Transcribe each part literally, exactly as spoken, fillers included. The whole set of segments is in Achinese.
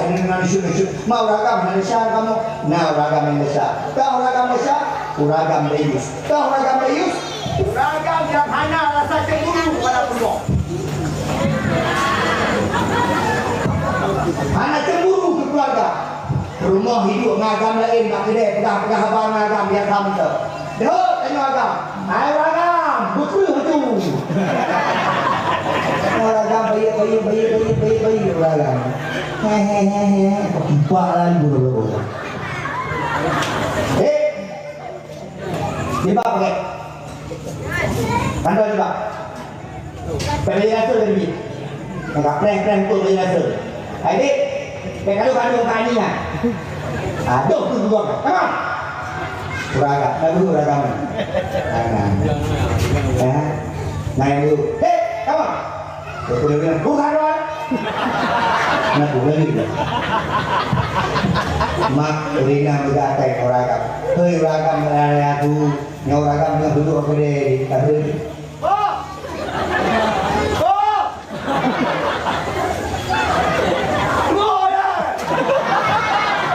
Ngon isu-isu, ma ureueng agam Malaysia kamoe? Na ureueng agam Indonesia. Ka ureueng agam Malaysia, ureueng agam Dayus. Ka ureueng agam Dayus, ureueng agam nyang hana rasa cemburu kepada keluarga. Hana cemburu keu keluarga. Rumoh hidup ngon agam laén bak keudè, peugah-peugah haba ngon agam biasa mantong. Deuh, tanyoe agam. Hai ureueng agam, beukreueh tu. Ureueng agam bayeue, bayeue, bayeue, ureueng agam. He, he, he, he. Kok kipak lalu. Eh. Jilbab pakai. Tanda jilbab. Pembeli rasa lebih. Maka preh-preh untuk beli rasa. Hai, Dik. Pek kadu kadu muka ni, ya. Aduh, tu dua. Come on. Ureueng agam. Dah dulu ureueng agam. Nah, nah. Ya. Naik dulu. Hei, come on. Betul dia bilang, "Bukan, Wan." Nah, bukan gitu. Mak, Rina meugatai ureueng agam. Hei, ureueng agam, berani aku. Nyoe ureueng agam nyoe duduk aku deh, di tahun.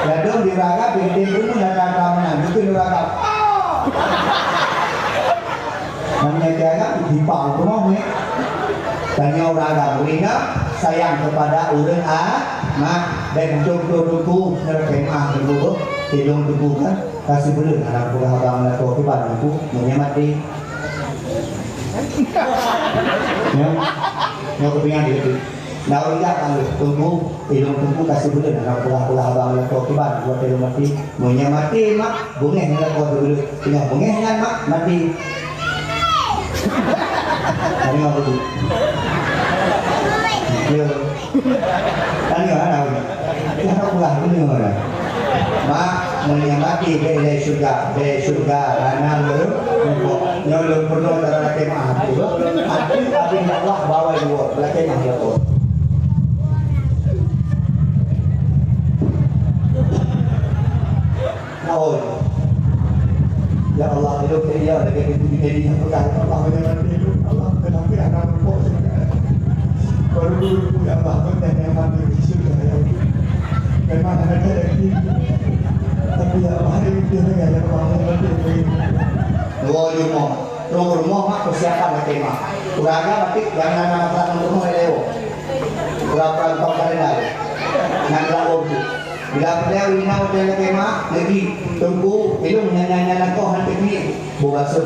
Ladôm di raga, bintéh pun ada keamanan. Mungkin raga. Namanya jaga, dipang penuh ni. Tanya raga, ureueng sayang kepada ureueng a, mak, dan contoh duku, neraka maaf duku, tidong duku kan, kasih belum anak buah abang anak tua kiban duku, menyamati. Ya. Nyoe keupingan di leuti. Na ureueng jak ka lheueh, Teungku, ilôn Teungku ka sibuleuen hana peugah-peugah haba meulakoe kiban, buet ilôn maté. Meunyoe maté mak, beungéh meulakoe sibuleuen. Teungoh beungéh nyan mak, maté. Tanyong apa tu? Ya. Tanyong hana ureueng. Hana peugah, tanyong hana. Mak, meunyoe maté bèk ilèe syeuruga, bèk syeuruga hana lôn muphom. Nyoe lôn peurunoe cara lakèe meu'ah. Hati abéh dakwah bawai dua, lakèe meu'ah dua. Naon? Ya Allah, hidup dia lagi di dunia ini yang pegang. Ya Allah, jangan hidup. Allah, kenapa ada rokok? Baru dulu, ya Allah, benda yang mati di syurga, ya Allah. Memang ada rezeki. Tapi ya Allah, ini dia dengan yang Allah, yang lebih baik. Dua rumah. Dua rumah mak persiapan lakèe meu'ah. Ureueng batik nyang na nama plat nomor rumah lewat. Ureueng perantau kalenda. Nak gelak waktu. Bila peureulèe ureueng inong watèe lakèe meu'ah, lagi, Teungku, ilôn nyan, nyan, nyan, nyan, koh han teuklik. Bôh balsem.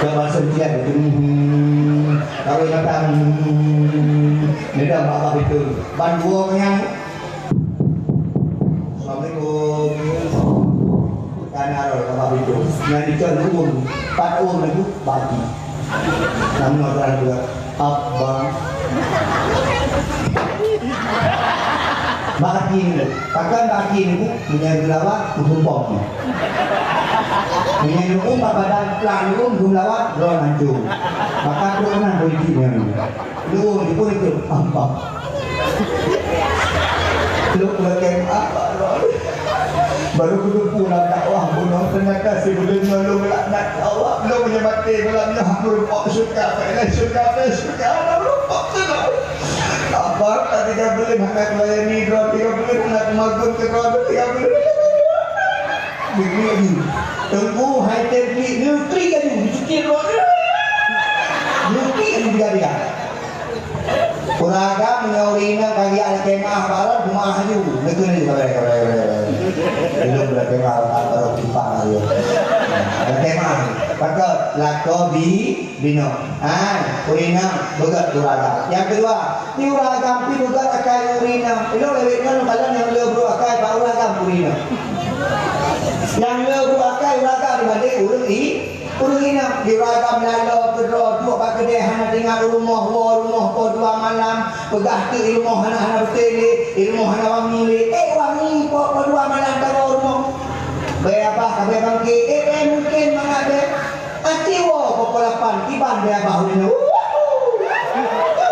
Bôh balsem siat, hmm, kawin datang, hmm, nidang bak-bak pintoe. Ban dua keunyan. Assalamualaikum. Kan arah bak-bak pintoe. Nyan dicok leu'uem, pat leu'uem laju, baki. Namun orang juga, "Abang." Baki ni, takkan baki ni, meunyoe geulawa, kutumpong. Meunyoe leu'uem bak badan, pelang leu'uem, geulawa, droe lancung. Maka tu pernah politik nyan. Leu'uem jipeureuteuet, "Abang." Lôn lakèe meu'ah bak droe. Baru kuteupeu lam dakwah bunoe, teunyata sibuleuen nyoe lôn laknat Allah. Lôn meunyoe maté malam nyoe hana meurumpok syeuruga, bèk lé syeuruga, bèk syeuruga, hana meurumpok syeuruga. Abang, ka tiga buleuen hana kulayani droe, tiga buleuen hana kumagun keu droe, tiga buleuen. Deungoe laju. Teungku hai tem klik, neuklik laju, dicukik droe. Neuklik laju tiga-tiga. Ureueng agam nyoe ureueng inong ka geujak lakèe meu'ah bak droe, meu'ah laju. Neukheun laju, kabai, kabai, kabai, kabai. Ilôn lakèe meu'ah, bak droe simpang laju. Lakèe meu'ah. Pakon? Lakoe bi-, binoe. Ha, ureueng inong beugèt ureueng agam. Nyang keudua, di ureueng agam pih beugèt akai ureueng inong. Ilôn lewat nyoe lôn kalon nyang le brôk akai bak ureueng agam ureueng inong. Nyang le brôk akai ureueng agam dibandéng ureueng i-, Ureueng inong di ragam laloe keudroe duek bak keudè hana teuingat u rumoh, woe u rumoh poh dua malam, peugah teuk i rumoh hana, hana beutôi lé, i rumoh hana wangi lé. Eh, wangi poh, poh dua malam tawoe u rumoh. Bèe abah ka bèe bangke, eh, eh, mungken mangat bèe. Aci woe poh, poh lapan, kiban bèe abah ureueng inong.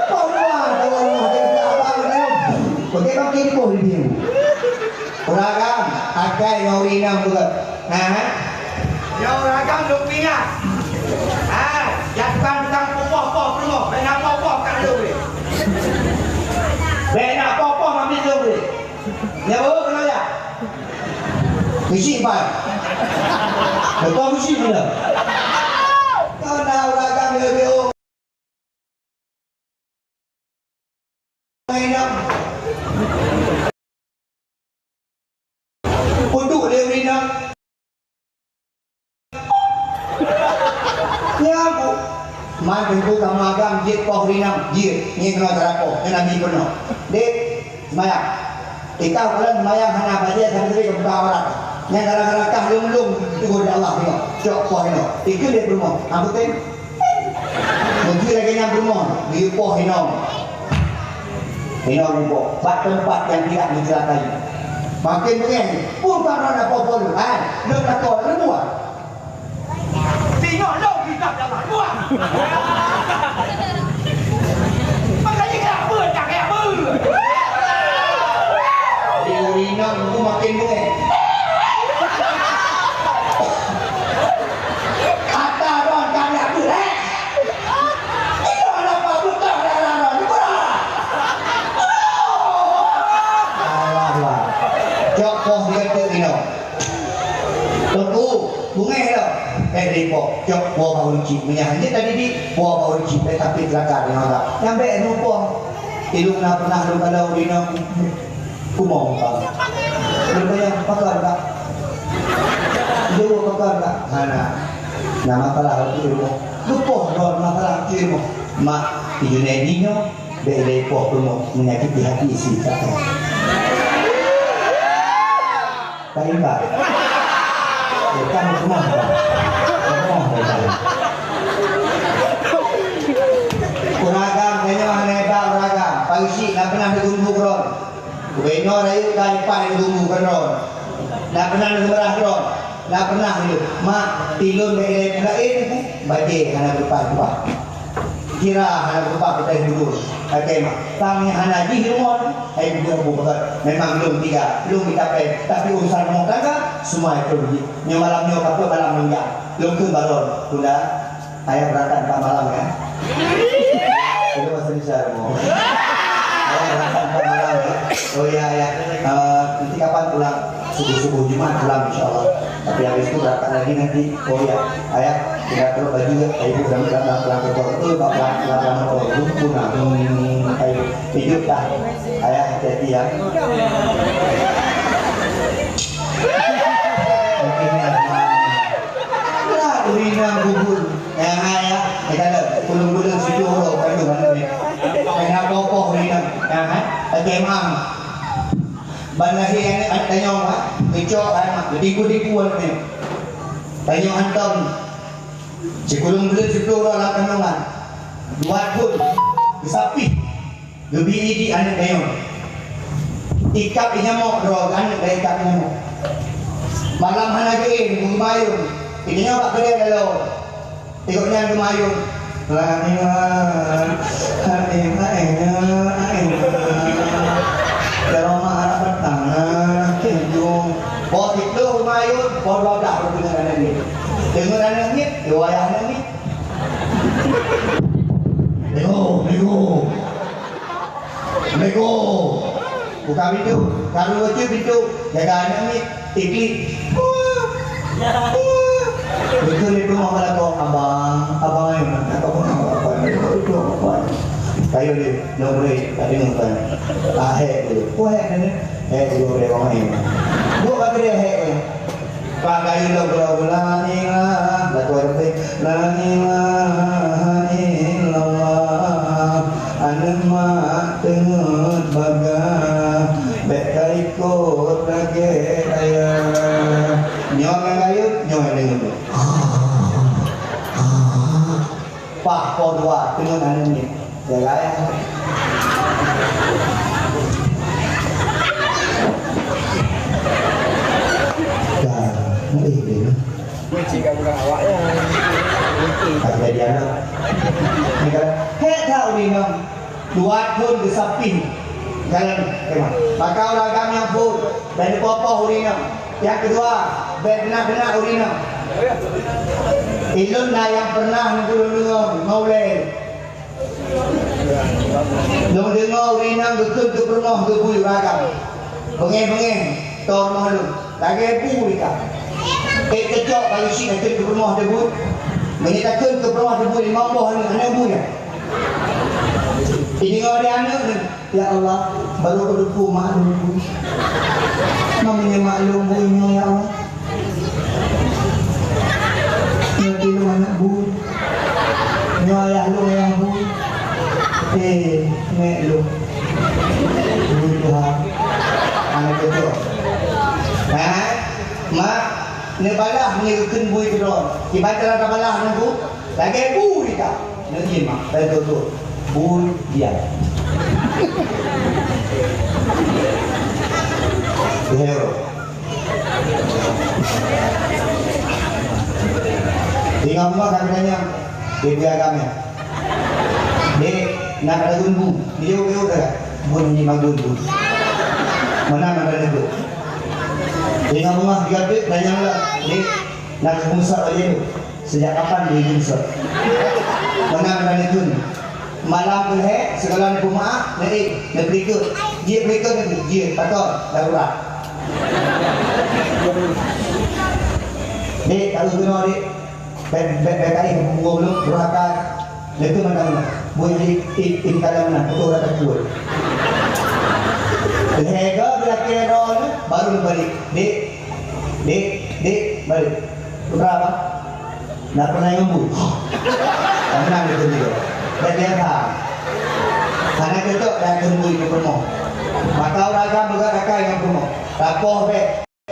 Poh dua tawoe u rumoh, bèe abah ureueng inong. Bèe bangke di boh di biru. Ureueng agam, akai ngon ureueng inong beugèt. Ha? Nyoe ureueng agam lôn peuingat. Ha, jak tukang-tukang poh-poh peurumoh, bèk na poh-poh ka lôn wéh. Bèk na poh-poh mami lôn wéh. Nyan bawa kena ya. Keuchik pai. Beutôi keuchik beuna. Kau na uragam lebih. Inong. Uduk lé ureueng inong. Nyan, Bu. Man teungku kamoe agam jeuet poh ureueng inong, jeuet. Nyan keunoe cara poh, nyan Nabi peurunoe. Dek, seumayang. Ikah kalon seumayang hana bajée sabe-sabe keu buka aurat. Nyan gara-gara kah lôn-lôn teugôt lé Allah nyoe. Cok poh inoe. Ikheun lé peurumoh. Ambo tem. Meunteue lagèe nyan peurumoh, geuyue poh inong. Inong iboh, bak teumpat nyang tidak mencelakai. Makin beungèh, pun karena ada pohon, ha, lôn lakoe, lôn buat. Singoh lôn kitab dalam buat. Makanya kenapa tak kayak apa? Dia inong tu makin beungèh. Ata ron ka jak beurék. Inoe lapa beutôi dah ron, beutôi. Alah, lah. Cok poh dia tu inoe. Teungku, beungèh dah. Eh, di poh. Cok poh bak uruci. Meunyo hana tadi di, poh bak uruci. Eh, tapi celaka dengan orang. Nyampe lupa. Ilung na pernah lu kalau di inong. Kumoh, Bang. Lôn tanyong, pakon, Kak? Jaweueb, pakon, Kak? Hana. Na masalah di rumoh. Lupoh droe masalah di rumoh. Mak, di Junaidi nyoe, bèk ilèe poh rumoh, menyakiti hati istri, Kak. Tadi, Kak. Bukan rumoh, Kak. Rumoh, Kak. Uragam, tanyoe hana hebat uragam. Pausik na pernah digumbu keudroe. Ubé inoe rayeuk ka ipat ilée bumbu keudroe. Na pernah neuseurah droe? Na pernah ilée. Mak, tilôn bak ilée peulaén, bajée hana beupah-pah. Kira hana beupah peutéh bulu. Até mak, tang nyang hana jih rumoh, hai bujur bu peugah. Memang lôn tiga, lôn mita pèng, tapi urusan rumah tangga, semua itu jih. Nyoe malam nyoe ka peuet malam lôn jak. Lôn kheun baron, tunda. Ayah berangkat empat malam, ya? Itu bahasa Indonesia, Romo. Ayah berangkat empat malam, ya? Oh, iya, iya. Eh, nanti kapan pulang? Subuh-subuh Jumat pulang, insya Allah. Tapi habis itu berangkat lagi nanti. Oh, iya. Ayah, tinggal terus baju, ya. Ibu udah berangkat pulang ke Bogor. Itu, Pak, pulang, pulang, pulang, pulang. Ibu pulang. Hmm, ayo. Hidup dah. Ayah, hati-hati, ya. Mungkin, ya, lah, ureueng inong bubur. Nyang hai, ya. Kita ada ulun-ulun situ, ureueng kandung mana ni. Kena kokoh ureueng inong. Nyang hai, tajam ah. Ban lahé aneuk, aneuk tanyong, ha. Geucok, ha, mak. Geutiku-tiku aneuk nyoe. Tanyong hantom. Sikureueng buleuen sikureueng uroe lam kandungan. Dua thon. Geusapih. Geubi idik aneuk gayong. Ikab inyamok droe aneuk dan ikab inyamok. Malam hana geuén, geumayun. Inyamok bak keudè laloe. Teungoh nyan geumayun. La ilaha illallah. Ya Roma Arab petang. Tujuh. Poh siplôh geumayun, poh dua blah geupeungeut aneuk miet. Deungon aneuk miet, geuwayah aneuk miet. Lego, lego. Assalamualaikum. Buka pintu. Karu bacut pintu. Jaga aneuk miet. Iklik. Beutôi lé peurumoh meulakoe, "Abang, abang, eh, nak abang, abang, abang, abang." Kayu dia, nyoe boleh, tak dengar, kan? Ah, hek dia. Kau hek, kan? Hek dia, boleh, abang, eh. Buat bagi dia, hek dia. Pak kayu lom gula-gula, la ilaha, la ilaha illallah. Aneuk mak teungeut bagah, bèk ka ikot lagèe ayah. Nyoe nyang rayeuk, nyoe nyang deungoe. Pah po dua, teungeut aneuk nyoe. Jaga ya. Dah, eh, eh. Kunci kat bukan awak ya. Kunci. Tak jadi anak. Ni kan, hek tak ureueng inong. Dua thon geusapih jalan kemah. Maka ureueng agam nyang phon, bèk neupoh-poh ureueng inong. Nyang keudua, bèk deunak-deunak ureueng inong. Ilôn na nyang pernah neugulong deungoe ngon ulèe. Lôn deungoe ureueng inong geukheun keu peurumoh geubui ureueng agam. Beungéh-beungéh, tô rumoh lôn. Lagèe bu ika. Ék keucok bak geuchik takheun keu peurumoh teuh bu. Meunyoe takheun keu peurumoh teuh bu limong boh aneuk, aneuk bu nyan. Dideungö lé aneuk nyan, "Ya Allah, barô kuteupeue mak lôn bu. Meunyoe mak lôn bu nyoe, ya Allah." Nyoe tilông aneuk bu. Nyoe ayah lôn, ayah bu. Eh, mek lôn. Bui Tuhan. Aneuk keucok. Ha? Mak, neubalah, neukheun bui keudroe. Kiban cara tabalah aneuk bu? Lagèe bu ika. Neu ié mak, dan tutup. Bui diam. Hero. Tinggal rumah kami tanya, dia dia agama. Dek, nak ada gunbu. Dia dia dah. Bun ni magun bu. Mana nak ada tu? Tinggal rumah dia dek tanya lah. Dek, nak musak aja tu. Sejak kapan dia geunsek? Meunan ka neukheun. Malam keuhai, sigohlom neupeumaaf, neuék, neupeurikot. Jeuet peurikot neukheun, jeuet, pakon, darurat. Dek, tahu keunoe, Dek. Bèk, bèk, bèk kaih, punggung lôn, durhaka. Neukheun mantong na. Buet jih, i, i, i, kalau meunan, putôh rata kuat. Lhèe goe geulakèe droeneuh, baru neubalik. Dek, Dek, Dek, balik. Putra apa? Nak pernah ngembu. Pernah gitu juga. Dan dia tahu. Karena cocok dan gembui ke penuh. Maka urang agam peugah dakai ngon peurumoh. Rapoh bèk.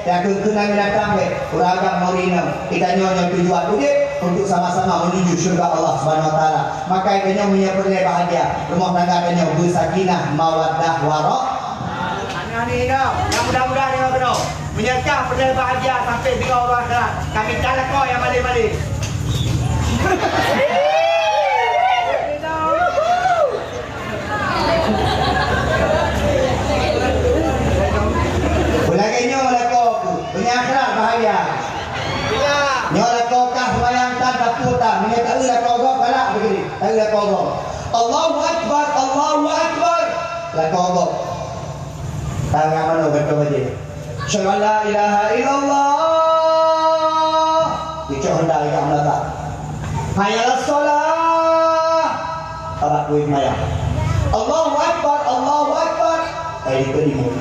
Dan keukeunang binatang bèk. Urang agam mau rinong. Kita nyoe nyoe tujuan udép untuk sama-sama menuju syurga Allah Subhanahu Wa Taala. Maka kita nyoe meunyoe peureulèe bahagia, rumah tangga kita nyoe beusakinah, mawaddah, warah. Aneh-aneh dah. Yang mudah-mudahan dengan benar. Meunyoe kah peureulèe bahagia sampai deungoe u akhirat, kami tak lakoe nyang malèe-malèe. Lagèe nyoe lakoe ku, meunyoe akhirat bahagia. Nyoe lakoe kah seumayang tan, tapeue tan, meunyoe taeu lakoe gob galak beugini, taeu lakoe gob. Allahu Akbar, Allahu Akbar. Lakoe gob. Tangan manoe gantoe bajèe. Asyhadu an la ilaha illallah. Dicok honda ika meulata. Hayya 'alas shalah. Abah kueh mayang. Allahu Akbar, Allahu Akbar. Hai dikeudimong.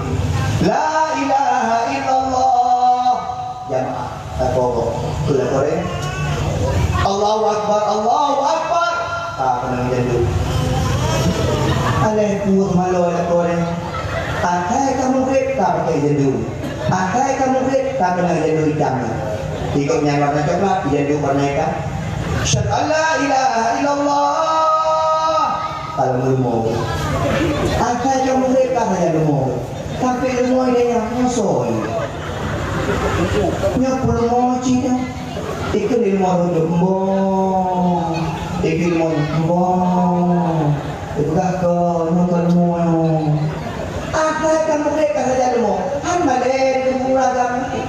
La ilaha illallah. Jamaah. Lakoe gob. Keu lakoe rèh. Allahu Akbar, Allahu Akbar. Ka keunong jandung. Aléh peuet maloi lakoe rèh. Akai ka mugreb ka pakai jandung. Akai ka mugreb ka keunong jandung itam. Di gobnyan warna coklat, jandung warna itam. Asyhadu an la ilaha illallah. Ka lom rumoh. Akai ka mugreb ka sajan rumoh. Sampai rumoh dia nyan, nyoe soe nyoe? Nyoe peurumoh cit nyoe. Ikheun di rumoh lôn, "Mbok." Ikheun di rumoh, "Mbok." Ipeugah, "Ko, nyoe kon rumoh nyoe." Asai ka mugreb ka sajan rumoh. Han malèe teungku ureueng agam nyoe.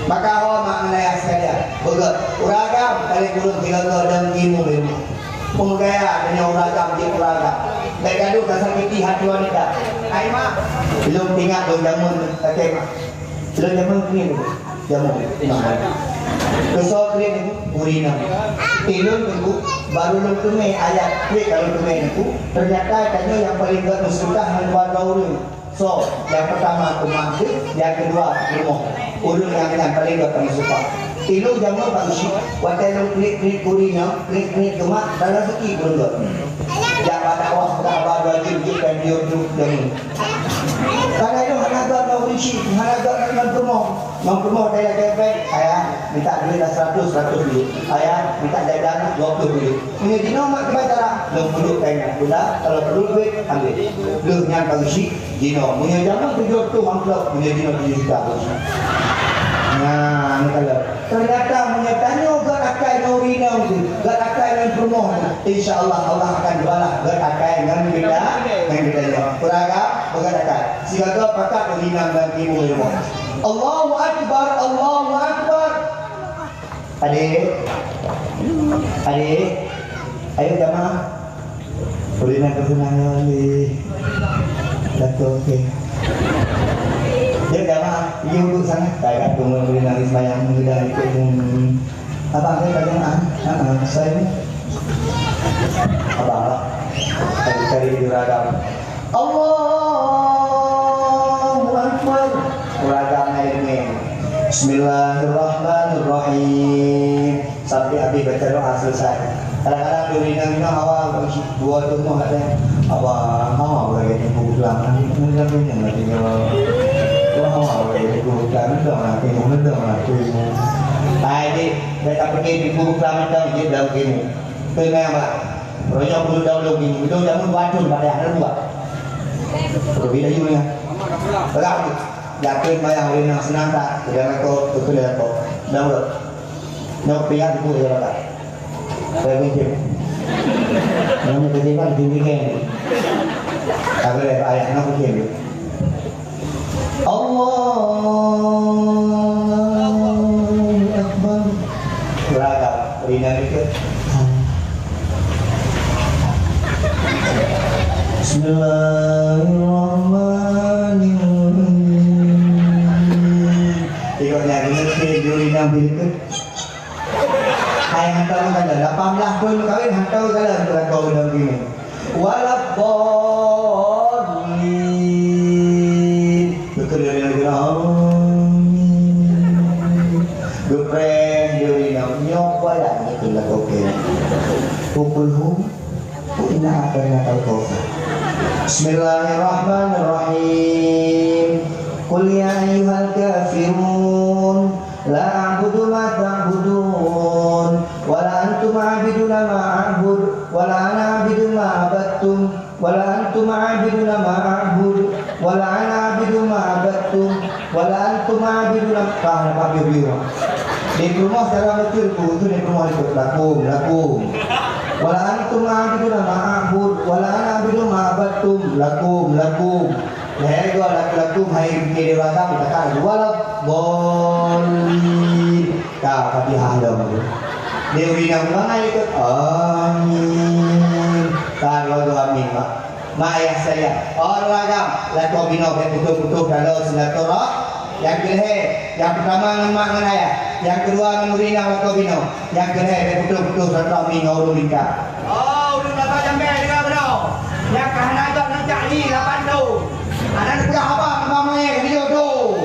Maka ho mak ngon ayah sekalian, beugöt ureueng agam paléng kureueng tiga go dan ilmu ilmu. Peumeukayan tanyoe ureueng agam jeuet ureueng agam. Bèk gadoh tasakiti hati wanita. Hai mak, lôn ingat lôn jameun lakèe mak. Lôn jameun keuneuk, jameun. Keusoe keuneuk, ureueng inong. Ilôn teungku, barô lôn teumé ayat klik ka lôn teumé teungku. Teunyata tanyoe nyang paleng gèt meuseukah ngon dua droe ureueng. Soe, nyang peutama keu mak teuh, nyang keudua keu rumoh. Ureueng nyang nyan paleng gèt meuseukah. Ilôn jameun bak geuchik, watèe lôn klik-klik keu ureueng inong, klik-klik keu mak, dan raseuki keu ureueng gèt. Jak bak dakwah peugah haba dua jeuem jeuet péng jeuet jeuet jameun. Kadang nyoe hana gèt ngon ureueng chik, hana gèt ngon peurumoh. Ngon peurumoh teuka keu péng, ayah, minta duit dah seratus, seratus dulu. Ayah, minta jajan, dua puluh dulu. Meunyoe jinoe mak kiban cara, lôn peuduek péng nyan. Udah, kalau perlu duit, ambil. Lheueh nyan baru chik, jinoe. Meunyoe jameun tujoh reutôh amplop, meunyoe jinoe tujoh juta baru chik. Nah, ni kalau. Teunyata meunyoe tanyoe gèt akai ngon ureueng inong teuh, gèt akai ngon peurumoh teuh, insya Allah, Allah akan balah gèt akai ngon kita, ngon kita nyoe. Peuragam, beugèt akai. Sigaga pakat ureueng inong dan ibu di rumoh. Allahu Akbar, Allahu Akbar. Adek, adek, ayo jamaah. Ulèe na keuseunangan lé. Satu, okey. Iya, untuk sangat. Saya kat rumah boleh nangis bayang mudah itu. Hmm. Abang saya kat jemaah. Ha, ha, saya ni. Abang lah. Cari-cari juragan. Allahu Akbar. Juragan naik ni. Bismillahirrahmanirrahim. Sampai habis baca doa selesai. Kadang-kadang duri nang awal dua tu mah kata, "Abang, hawa lagi ni buku kelam. Ni lagi ni lagi ni. Wah, hawa lagi ni buku kelam. Ni dong aku, ni dong aku." Hai, dik, beta pergi di buku kelam ni dong, dia dalam gini. Tu memang, Pak. Rojok dulu dahulu gini. Itu jamu dua tu, pada ada dua. Betul, bila you ni. Berat tu. Yakin bayang hari nang senang tak? Jangan kau, betul ya kau. Dahulu. Nyoe piah ibu ya, Bapak. Saya kuncim. Nyoe kuncim kan tinggi kan. Tapi ayah nyoe kuncim. Allahu Akbar. Beragam. Rina itu. Bismillahirrahmanirrahim. Tengok ni, aku ngerti duri Nabi itu. Hai hantar kala, lapan belas thon kawin hantar kala teuka keu ureueng gini. Waladdallin. Beutôi, amin. Geupreh duri nyoe, nyoe payah beutôi lakoe. Pukul hum. Inna a'tainakal kautsar. Bismillahirrahmanirrahim. Qul ya ayyuhal kafirun, la a'budu ma ta'budun, wa la antum 'abiduna ma a'bud, wa la ana 'abidun ma 'abadtum, wa la antum 'abiduna ma a'bud, wa la ana 'abidun ma 'abadtum, wa la antum 'abiduna, ah, lepas biu-biu. Di peurumoh cara meucur ku, tu di peurumoh ikut lakum, lakum. Wa la antum 'abiduna ma a'bud, wa la ana 'abidu ma 'abadtum, lakum, lakum. Lhèe goe lakum, lakum, hai keu di ragam, kata, waladdallin. Ka Fatihah dong. Dewi nang mangai ikut, amin. Ka dua-dua amin, Mak. Mak ayah saya, olahraga, lakoe binoe bèk putôh-putôh taloe silaturah-, nyang keulhèe, nyang peutama ngon mak ngon ayah, nyang keudua ngon ureueng inong lakoe binoe, nyang keulhèe bèk putôh-putôh silaturahmi ngon ureueng lingka. Oh, ureueng Baba Jambai dengar bunoe. Nyang ka hana göt ngon cak nyi lapan thôn. Hana neupeugah haba teuma manyèt ka geuyue dô.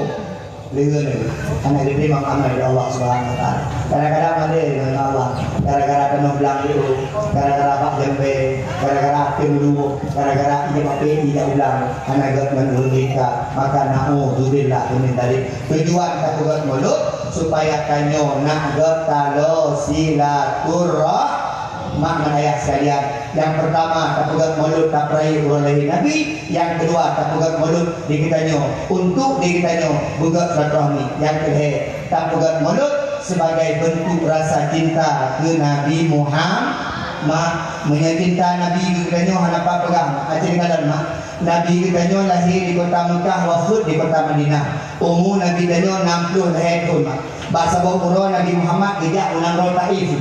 Leuheun, hana jiteurimong amai lé Allah Subhanahu wa Taala. Kadang-kadang malèe deungon Allah, gara-gara tanoh blang di u, gara-gara bak jembé, gara-gara até meuluwôh, gara-gara ié maté ié jak u blang, hana gèt ngon ureueng lingka, maka naudzubillah min dzalik. Tujuan tapeugèt mulod supaya tanyoe na gèt taloe silaturah-, Mak ngon ayah sekalian, nyang peurtama tapeugèt mulod tapeurayeuk uroe lahé Nabi, nyang keudua tapeugèt mulod di geutanyoe untuk di geutanyoe beugèt silaturahmi, nyang keulhèe tapeugèt mulod sibagai beuntuk rasa cinta keu Nabi Muhammad. Meunyoe cinta Nabi keu geutanyoe hana pat peugah, aci kalon mak. Nabi geutanyoe lahé di kota Meukah, wafeuet di kota Madinah. Umu Nabi tanyoe nam ploh lhèe thôn mak. Bak saboh uroe Nabi Muhammad geujak u nanggroe Taif.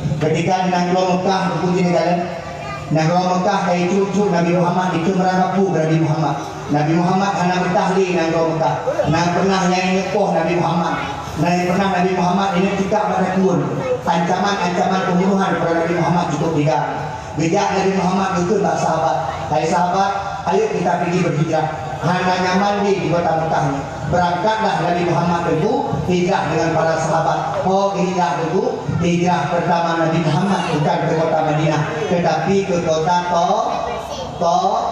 Ketika di nanggroe Meukah, Teungku ji neukalon, nanggroe Meukah ka icuek-cuek Nabi Muhammad, dikeue meurangkapeue keu Nabi Muhammad. Nabi Muhammad hana meutahlé nanggroe Meukah. Na pernah nyang ingat poh Nabi Muhammad. Na pernah Nabi Muhammad ingat tikak mata keuôn. Ancaman-ancaman pembunuhan kepada Nabi Muhammad cukup tiga. Geujak Nabi Muhammad geukheun bak sahabat, "Hai sahabat, ayo kita pergi berhijrah. Hana nyaman lé di kota Meukah nyoe." Beurangkatlah Nabi Muhammad Teungku hijrah deungon para sahabat. Oh, hijrah Teungku, hijrah peurtama Nabi Muhammad bukan keu kota Madinah, teutapi keu kota Ta-, Ta-,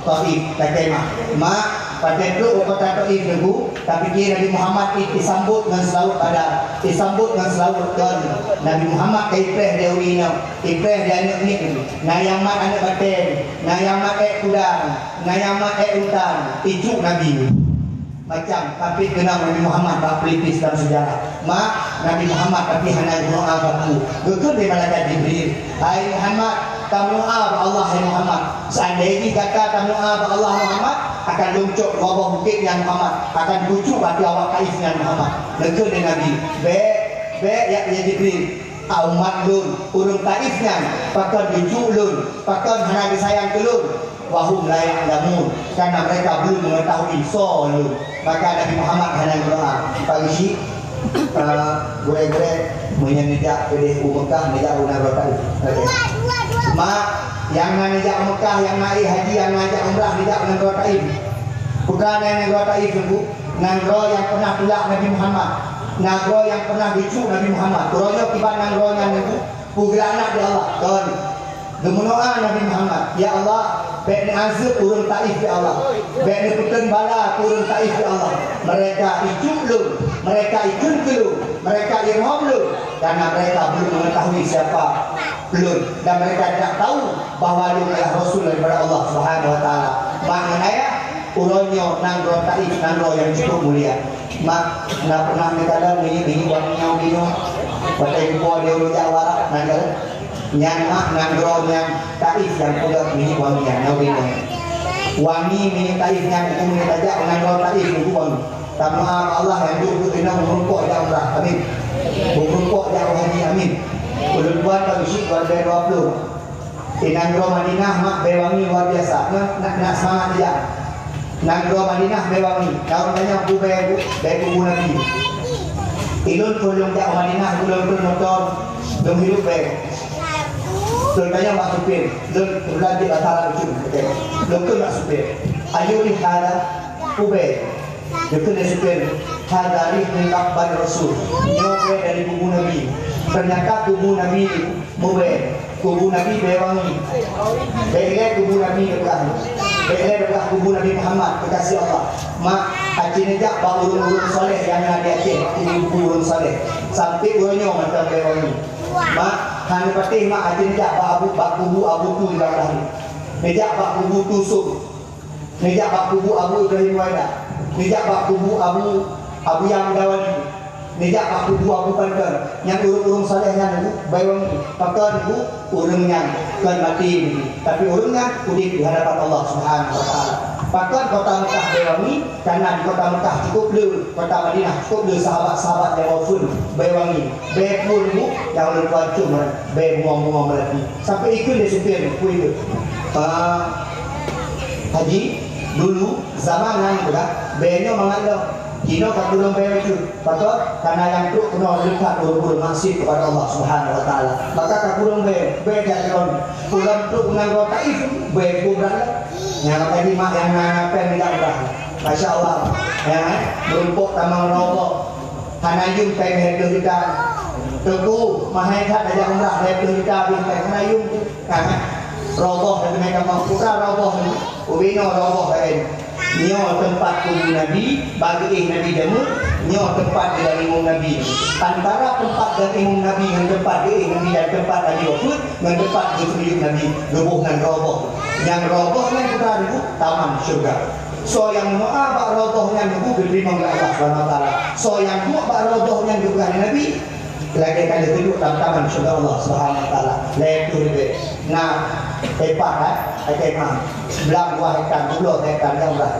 Taif, takheun mak. Mak, watèe trok u kota Taif Teungku, tapiké Nabi Muhammad i-, isambot ngon seulaweuet Badar, isambot ngon seulaweuet kon. Nabi Muhammad ka ipreh di ureueng inong, ipreh di aneuk miet Teungku. Na nyang mat aneuk batèe, na nyang mat èk kuda, na nyang mat èk unta, icuek Nabi. Macam, tapi keunong Nabi Muhammad bak pelipis dalam sejarah. Mak, Nabi Muhammad tapi hana geumeudoa bak ku. Geukheun lé malaikat Jibril, "Hai Muhammad, tameudoa bak Allah, hai Muhammad. Seandai jih gata tameudoa bak Allah, Muhammad, akan lôn cok dua boh bukét nyan, Muhammad, akan kucuek bak awak Taif nyan, Muhammad." Geukheun lé Nabi, "Bèk, bèk, ya, ya Jibril. Umat lôn, ureueng Taif nyan, pakon geucuek lôn, pakon hana geusayang keu lôn?" Wa hum la ya'lamun, karena mereka belum mengetahui soe lôn. Maka Nabi Muhammad hana meudoa. Pak Geuchik, eh, gurée-gurée, meunyoe neujak keudeh u Mekah, neujak u nanggroe Taif. Okey. Mak, nyang na neujak u Mekah, nyang na éh haji, nyang na jak umrah, neujak u nanggroe Taif. Peue keuh na nanggroe Taif, Teungku? Nanggroe nyang pernah tulak Nabi Muhammad. Nanggroe nyang pernah geucok Nabi Muhammad. Uroe nyoe kiban nanggroe nyan, Teungku? Peue geulaknat di Allah? Kon. Geumeudoa Nabi Muhammad, "Ya Allah, bék neuazeueb ureuëng Taif, ya Allah. Bék neupeuteun bala keu ureuëng Taif, ya Allah. Mereka icok lôn, mereka ikheun keu lôn, mereka irhom lôn, karena mereka belum mengetahui siapa lôn, dan mereka tidak tahu bahwa lôn adalah Rasul daripada Allah Subhanahu wa Taala." Maknanya, uroe nyoe nanggroe Taif nanggroe nyang cukup mulia. Mak, na pernah neukalon minyeuk-minyeuk wangi nyang ubé nyoe? Watée geupo di ureuëng jak warak, na kalon? Nyan mak nanggroe nyang Taif nyang peugah minyeuk wangi nyan, nyang ubé nyoe. Wangi minyeuk Taif nyan, itu minyeuk tajak nanggroe Taif, itu wangi. Tameudoa bak Allah nyang duek keu inong meureumpok jak umrah, amin. Meureumpok jak haji, amin. Ulôn tuan ka geusyik dua ribu dua puluh. Di nanggroe Madinah mak bée wangi luar biasa. Nyoe nak, nak seumangat jak. Nanggroe Madinah bée wangi. Taun nyan peue bée, bée kubu Nabi. Ilôn phon lôn jak u Madinah, ulôn phon moto, lôn hirup bée. Lôn tanyong bak supir, lôn keubeutulan jeuet rasa lam ujeuen. Oke. Lôn kheun bak supir, "Ayu rih hada?" Peue bée? Geukheun lé supir, "Hada rih min maqbari Rasul." Nyoe bée dari kubu Nabi. Ternyata kubu Nabi meubée. Kubu Nabi bée wangi. Bée ilée kubu Nabi geupeugah. Bée ilée geupeugah kubu Nabi Muhammad, keukaséh Allah. Mak, aci neujak bak ureuëng-ureuëng saleh nyang na di Aceh, kubu-kubu ureuëng saleh. Sampoe uroe nyoe mantong bée wangi. Mak, hana patéh mak aci neujak bak Abu, bak kubu Abu Tu nyang lahé. Neujak bak kubu Tu Sung. Neujak bak kubu Abu Ibrahim Waida. Neujak bak kubu Abu, Abu Yam Dawali. Neujak bak kubu Abu Panton. Nyang ureuëng-ureuëng saleh nyan bée wangi. Pakon, ureuëng nyan kon maté, tapi ureuëng nyan udeb di hadapan Allah Subhanahu wa Taala. Pakon kota Mekah bée wangi? Karena di kota Mekah cukup le, kota Madinah cukup le sahabat-sahabat nyang wafeuen bée wangi. Bée peue, nyang ulôn tuan cium, bée bunga-bunga melati. Sampoe ikheun lé supir, peue ikheun? Ah, Haji, dulu zaman nyan peugah, bée nyoe mangat lom. Kinoe ka kureueng bée bacut. Pakon? Karena nyang trok keunoe leukat ureuëng-ureuëng maksiet kepada Allah Subhanahu wa Taala. Maka ka kureueng bée, bée jak lom. Ulôn trok u nanggroe Taif, bée bubrak lom. Nyang tadi mak nyang na péng jak murah. Masya Allah. Ya, eh? Meurumpok tamong rokok. Hana yum péng lhèe plôh juta. Teungku, mahé that tajak umrah lhèe plôh juta bih péng. Hana yum tu. Ha? Roboh lagèe meunan, putra roboh ni. Ubé nyoe roboh laén. Nyoe teumpat kubu Nabi, bak geuéh Nabi jameun, nyoe teumpat geuganimong Nabi. Antara teumpat ganimong Nabi ngon teumpat geuéh Nabi dan teumpat Nabi wafeuet, ngon teumpat geusujut Nabi, geuboh nan roboh. Nyang roboh nyan putra Teungku, taman syeuruga. Soe nyang meudoa bak roboh nyan Teungku geuteurimong lé Allah Subhanahu wa Taala. Soe nyang duek bak roboh nyan geupeugah lé Nabi, lagèe ka lheueh geuduek lam taman syeuruga Allah Subhanahu wa Taala. Lhèe plôh ribèe. Na, hebat, eh? Hebat. Blang dua hektar, dua puluh hektar nyang blang.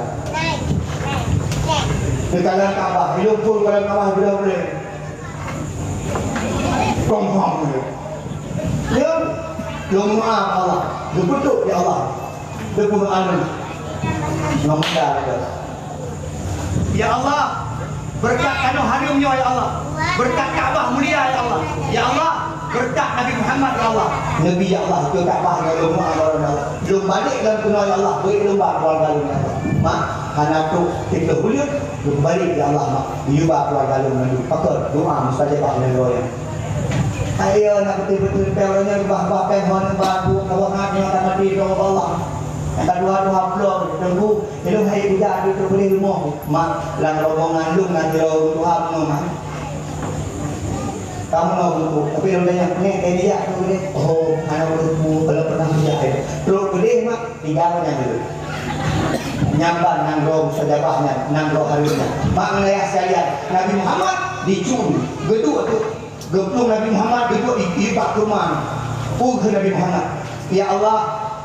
Di dalam Ka'bah, lhèe plôh dalam Ka'bah, dua puluh. Kong hong dia. Ya, lôn meudoa bak Allah. Geupeutrok, ya Allah. Geupeudoa lôn. Ngon muda dia. Ya Allah, beureukat tanoh hareuem nyoe, ya Allah. Beureukat Ka'bah mulia, ya Allah. Ya Allah, beureukat Nabi Muhammad, ya Allah. Nabi, ya Allah, keu Ka'bah nyoe lôn meudoa, ya Allah. Lôn balek lôn keunoe, ya Allah. Bri lôn bak keuluwarga lôn, ya Allah. Mak, hana trok teuka buleuen. Lôn balek, ya Allah, mak, yue ba keuluwarga lôn mandum. Pakon doa mustajabah lôn doa nyan. Ayo, nak beutôi-beutôi pèng uroe nyoe, bah-bah pèng hon, bah buet, bah ngat nyoe, ka maté, doa bak Allah. Nyang ka dua, dua bloe, Teungku, ilôn hai ija, di trok beuléh rumoh. Mak, lam rombongan lôn, ngan droe Tuhan, nyoe, mak. Kamoe na buku, tapi lôn tanyong, "Nèk, eh, ija trok beuléh?" "Oh, hana buku, belum pernah ija, eh." Trok beuléh, mak. Tinggai nyan dulu. Nyan ban nanggroe mustajabah nyan, nanggroe hareuem nyan. Mak ngon ayah sekalian, Nabi Muhammad dicuri, geuduek tu. Geuplueng Nabi Muhammad geuduek di, di bak kurma. Peugah Nabi Muhammad, "Ya Allah,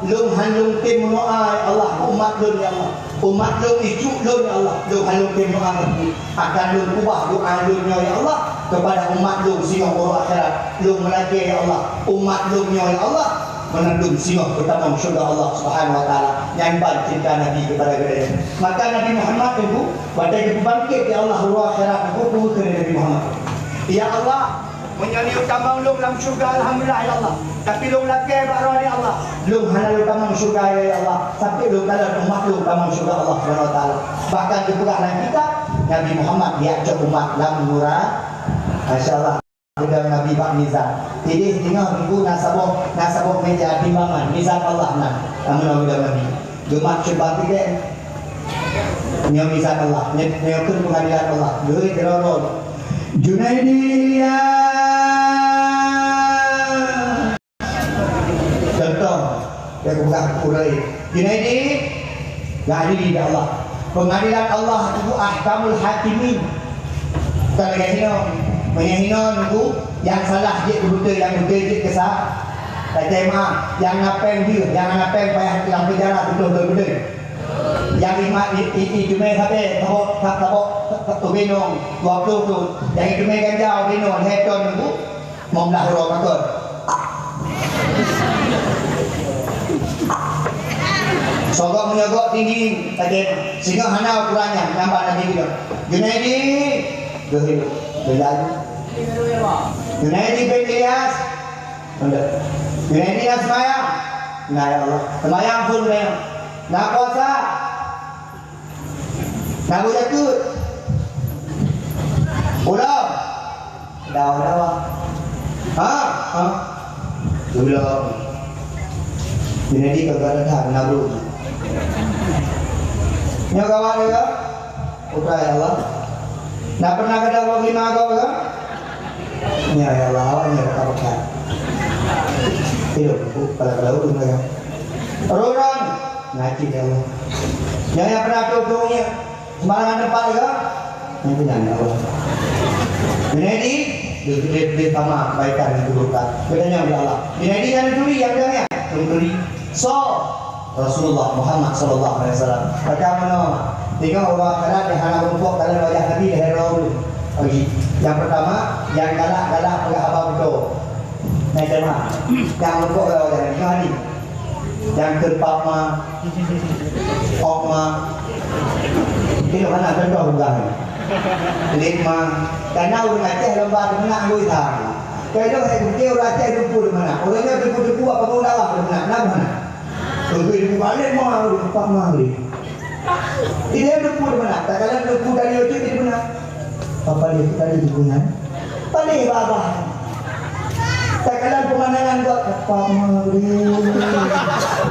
lôn han lôn tem meudoa, ya Allah, umat lôn, ya Allah. Umat lôn, ijuk lôn, ya Allah. Lôn han lôn tem meudoa, ya Allah. Akan lôn ubah doa lôn nyoe, ya Allah, kepada umat lôn singoh uroe akhirat. Lôn meulakèe, ya Allah, umat lôn nyoe, ya Allah." Mandum singoh peutamong syeuruga Allah Subhanahu wa Taala. Nyan ban cinta Nabi keupada geutanyoe. Maka Nabi Muhammad teungku, watèe geupeubangkét lé Allah uroe akhirat teungku, peue kheun Nabi Muhammad? "Ya Allah, meunyoe neuyue tamong lôn lam syeuruga, alhamdulillah ya Allah. Tapi lôn lakèe bak droeneuh ya Allah, lôn hana lôn tamong syeuruga ya Allah, sampai lôn kalon umat lôn tamong syeuruga Allah Subhanahu wa Taala." Bahkan geupeugah lam kitab, Nabi Muhammad geujak cok umat lam nura-, Masya Allah. Udang Nabi bak mizan. Idéh teungoh teungku na saboh, na saboh meuja timbangan, mizan Allah na. Namun udang Nabi. Geumat syubat tikét. Nyoe mizan Allah. Nyoe, nyoe kheun peungadilan Allah. Geuhôi keudroe-droe. Junaidi Ilyas. Contoh, ya, bukan kurai. Junaidi, gak adili dah Allah. Pengadilan Allah itu ahkamul hakimin. Bukan lagèe hino. Meunyoe hino nunggu, nyang salah jeuet keu beutôi, nyang beutôi jeuet keu sa-, kacai maaf. Nyang na péng jeuet, nyang hana péng payah lam penjara, beutôi, beutôi, beutôi. Nyang imat i, i, i, teumé sabe, sabok, sabok, sabok, binong, dua puluh tu. Nyang teumé ganja, binong, lhèe ton nunggu. Meublah uroe makot. Sogok menyogok tinggi, tajam. Singoh hana ukurannya, nyan ban Nabi bilang, "Junaidi, geuhil, geujayu. Junaidi bin Ilyas, mandek. Junaidi na seumayang." "Na, ya Allah." "Seumayang phon, seumayang." "Na puasa?" "Na beujakeut?" "Ulôn." "Dawa-dawa." "Ha? Ha?" "Ulôn." Junaidi ka gata that na brôk. Nyoe gawat lé ka? Utai Allah. Na pernah gata brôk lima gob ka? Nyoe ya Allah, awak nyoe ka peugah. Ilôn, bu, kala-kala ulôn ka. Rurang. Ngaji ya Allah. Nyoe nyang pernah tutoe nyoe. Sembarangan teumpat juga. Yang punya ni Allah. Junaidi, dia, dia, dia sama kebaikan dan keburukan. Bertanya oleh Allah. Junaidi yang dicuri, yang jangan. Mencuri. So, Rasulullah Muhammad sallallahu alaihi wasallam. Macam mana? Tengok orang akhirat yang hana rumpok dalam wajah Nabi di hari Rabu. Lagi. Yang pertama, yang galak-galak peugah haba beutôi. Nah, jemaah. Yang rumpok dalam wajah Nabi. Tengok ni. Nyang keu pap ma, ôk ma. Ilôn hana contoh peugah nyoe. Lét ma. Kana ureueng Aceh lomba teumeunak ngui that. Keu ilôn hai kucing ureueng Aceh teupeu teumeunak. Ureueng nyoe teupeu-teupeu apa mau dakwah teumeunak. Kenapa hana? Teupeu teupeu balik ma, pap ma lé. Ilôn teupeu teumeunak. Tak kala teupeu dari ujung teumeunak. Apa dia tadi di bulan? Paling babah. Takalon pemandangan buat apa mari.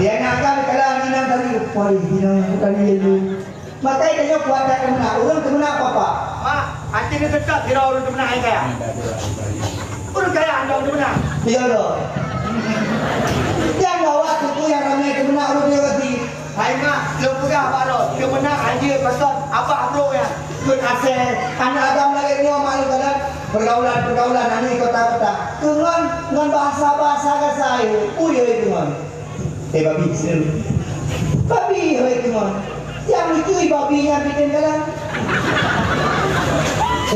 Dia nak kan kalau ni nang tadi paling dia tadi lu. Makai dia kuat tak kena. Urang kena apa-apa. Mak, anti ni tetap kira urang kena ai kaya. Urang kaya anda kena. Dia dah. Yang bawa tu yang ramai kena urang dia lagi. Hai mak, lôn peugah bak droe, keumeunang anjeue pakon abah brok nyan. Kheun asèe, aneuk agam lagèe nyoe mak lôn kalon, pergaulan-pergaulan aneuk kota-kota. Keu ngon, ngon bahasa-bahasa gasa, ui, ui, keu ngon. Eh, babi, sini. Babi, ui, keu ngon. Nyang lucu, babi nyan bikin kalon.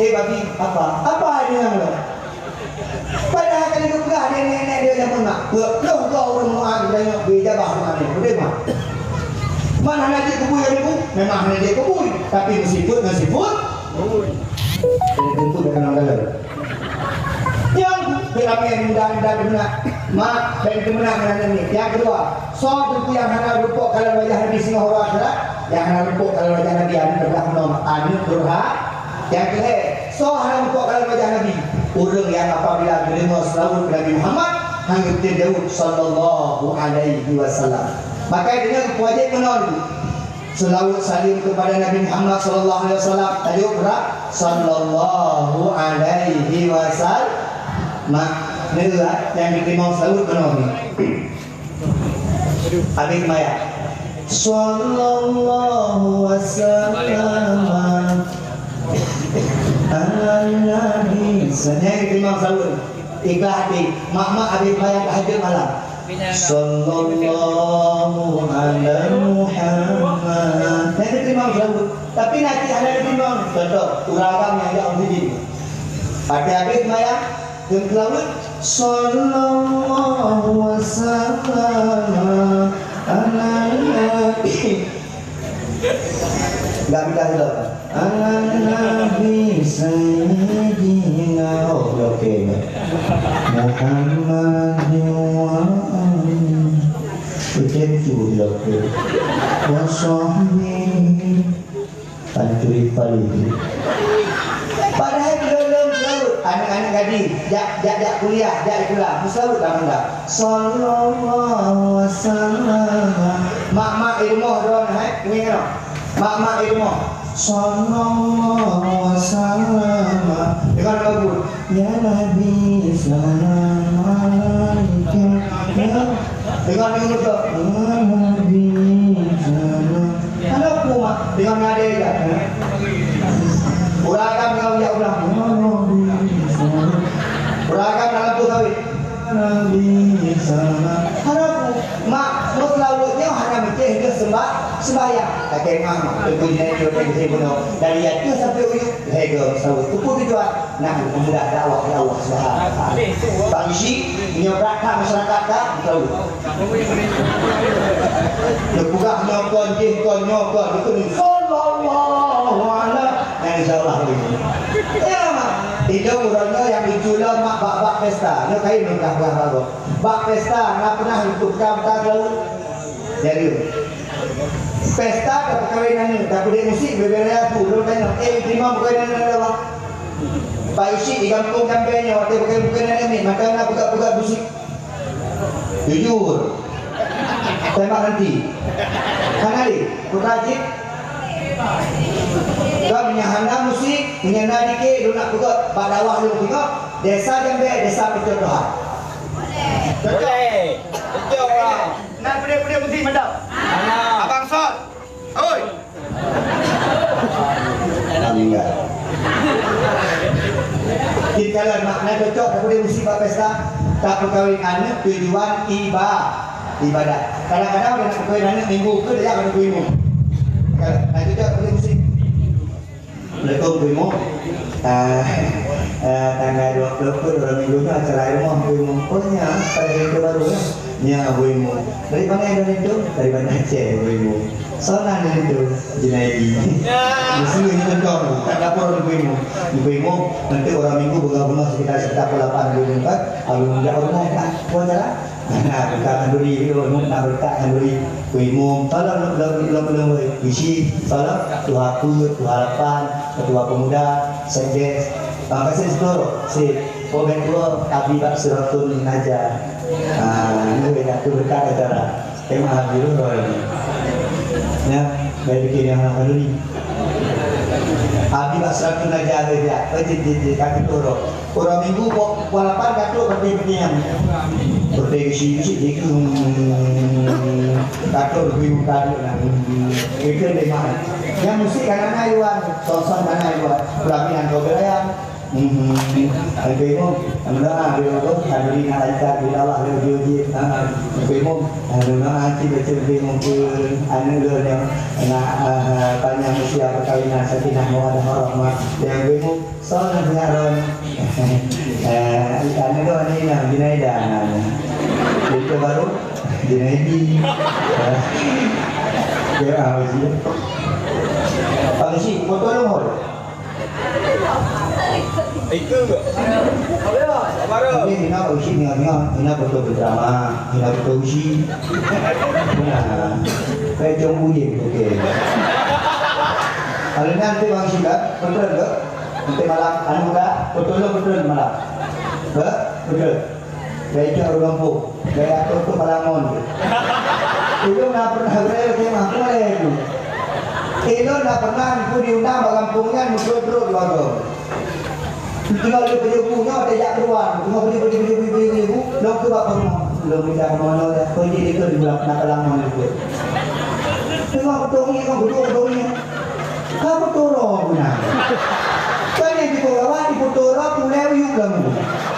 Eh, babi, apa? Apa dia ngon lôn? Padahai ka lheueh geupeugah lé nenek dia jameun mak, peuet ploh droe ureueng Mu'ad geutanyoe beu ijabah keu aneuk. Beutôi mak? Man hana jeuet keu bui aneuk, memang hana jeuet keu bui, tapi meusifeuet ngon sifeuet bui. Jadi, tentu dia kenal dalam. Nyang ramè muda-muda teumeunak, mak, dan teumeunak ngon aneuk ni. Nyang keudua, soe teungku nyang hana rumpok kalon wajah Nabi singoh uroe akhirat? Nyang hana rumpok kalon wajah Nabi, aneuk durhaka, aneuk durhaka. Nyang keulhèe, soe hana muphom kalon wajah Nabi? Ureueng nyang apabila geudeungoe seulaweuet Nabi Muhammad, han geutem jaweueb, "Sallallahu alaihi wasallam." Maka deungoe geupeujeuet meunan, seulaweuet saleuem keupada Nabi Muhammad sallallahu alaihi wasallam, tajaweueb brat, "Sallallahu alaihi wasallam." Mak, neueu, nyang geutem seulaweuet meunan. Habéh maya. Sallallahu wasallam ala nabi. Nyan geutimang saweue. Ikhlas hati. Mak-mak habéh maya tahajud malam. Sallallahu ala Muhammad. Nyan geutimang saweue. Tapi nanti hana geutimang. Contoh, ureueng agam nyang jak meuseujid. Pakai habéh maya, geumeuseulaweuet. Sallallahu wasallam ala nabi. Enggak pindah dulu. Ala nabi sayyidina. Oh, oke. Muhammad wa ali. Oke, itu dulu. Wa sahbihi. Pancuri paling. Padahai belum-belum seulaut, aneuk-aneuk gadih, jak, jak, jak kuliah, jak sikula, meuseulaut lam anda. Sallallahu wasallam. Mak-mak di rumoh droe hai, ingat keunoe. Mak-mak di rumoh. Sallallahu wasallam. Dengan lagu. Ya Nabi, salam alaika. Ya. Dengan lagu tu. Ya Nabi, salam. Hana peue, Mak, deungon nadé jak. Uragam deungon jak ulang. Uragam dalam tu sawit. Hana peue, Mak, meuseulaweut nyoe hana meucéh deuh sembah-, sembahyang. Kakek Mak, Mak, teungku jinak nyoe, teungku jinak bunoe. Dari ateueh sampai u yup, lhèe goe meuseulaweut. Keupeue tujuan? Nah, mudah dakwah ya Allah Subhanahu wa Taala. Bang Isi, meunyoe brat that masyarakat that, beutôi. Neupeugah nyoe kon, jih kon, nyoe kon, beutôi. Sallallahu ala, nyang insyaallah begitu. Ya, Mak. Ilôn uroe nyoe nyang lucu lom, Mak, bak-bak pesta. Nyoe kain lôn ka peugah bagoe. Bak pesta, na peunah lôn peugah meuta keulaweut? Jadi, pesta tapeukawen aneuk, tapeudeh musik, bubé raya su, lôn tanyong, "Eh, teurimong peukawen aneuk lôn?" Pak Isyik di gampông Jambai nyoe, watèe peukawen-peukawen aneuk miet, mantong na peugah-peugah musik. Jujur. Tembak nanti. Hana lé, putra cit. Kon meunyo hana musik, meunyo na dikée, lôn nak peugah bak dakwah lôn singoh, desa Jambai, desa percontohan. Boleh. Cocok, Bang. Na peudeh-peudeh musik mantap. Mana? Abang Sol. Oi. Alhamdulillah. Kita lah makna cocok, tapi dia musik bak pesta. Tapeukawen aneuk tujuan iba-, ibadat. Kadang-kadang udah nak peukawen aneuk minggu ke dia akan kuimu. Kalau nak cocok, tapi musik. Assalamualaikum, Bu Imu. Ah, ah, tanggal dua puluh pun dua minggu tu acara rumah, Bu Imu. Oh, nya, pada hari tu baru, ya? Nya, Bu Imu. Dari mana yang dari tu? Dari Banda Aceh, Bu Imu. Sonan dari tu, Junaidi. Ya. Mesti ni tentang, tak dapur, Bu Imu. Bu Imu, nanti orang minggu bunga-bunga sekitar, sekitar pukul lapan, Bu Imu, kan? Abang minta orang lain, kan? Kau jalan? Nah, bukan khanduri tu, nak berkat khanduri. Kuimum, tolong lom, lom, lom, lom, isi, tolong, tuha peuet, tuha lapan, ketua pemuda, sekdes. Terima kasih seluruh, si, oh, ketua, Abi Bak Siratun Naja. Ah, ini beda tu berkat acara. Tema Abi tu, ya, baik bikin yang khanduri. Abi Bak Siratun Naja, dia, oh, jadi, jadi, kaki turun. Uroe Minggu pukul lapan ka trok peuti-peuti nyan. Peuti bisi-bisi jikeu, ka trok bisi muka duek nyan. Itu lima. Nyang musik kan aneuk Iwan, sosok aneuk Iwan. Pelaminan kau berayam. Hmm. Oke, Ibu. Alhamdulillah, Ibu, Ibu. Alhamdulillah, lancar. Bila Allah, Ibu, Ibu. Ha. Oke, Ibu. Alhamdulillah, cik baca, Ibu, Ibu. Aneuk lôn nyang nak, ah, panjang usia perkahwinan, sakinah, mawaddah, warahmah. Yang Ibu, Soe nyang ron? Eh, anu tu, anu inong, Junaida namanya. Itu baru Junaidi. Eh, kira apa sih? Apa sih? Foto lu, Hol? Itu. Apa? Ini, ini, apa sih? Ini, ini, ini foto bersama. Hana beutôi uji. Nah, kayak cong buyeng, oke. Kalau nanti Bang Sila, betul ke? Nanti malam, anu dah, betul ke betul malam? Ke? Betul. Kayak cong urang gampông, kayak aku tu malam mon. Ulôn na pernah beraya ke mah, boleh tu. Ulôn na pernah, aku diundang bak gampông nyan, meutrok-trok dua gom. Teungoh lheueh peujubu nyoe teuh jak keuluwa, teungoh peujubu, peujubu, peujubu, peujubu, lom keu bak peurumoh. Lom mita peurumoh nyoe dah, peue jih dikeue di bulan peunapalang ngon liput. Teungoh peutohi, teungoh peutohi, peutohi. Ka peutoe droe guna. Kan nyang jipeugawa, jipeutoe droe, peuulée u yup lam.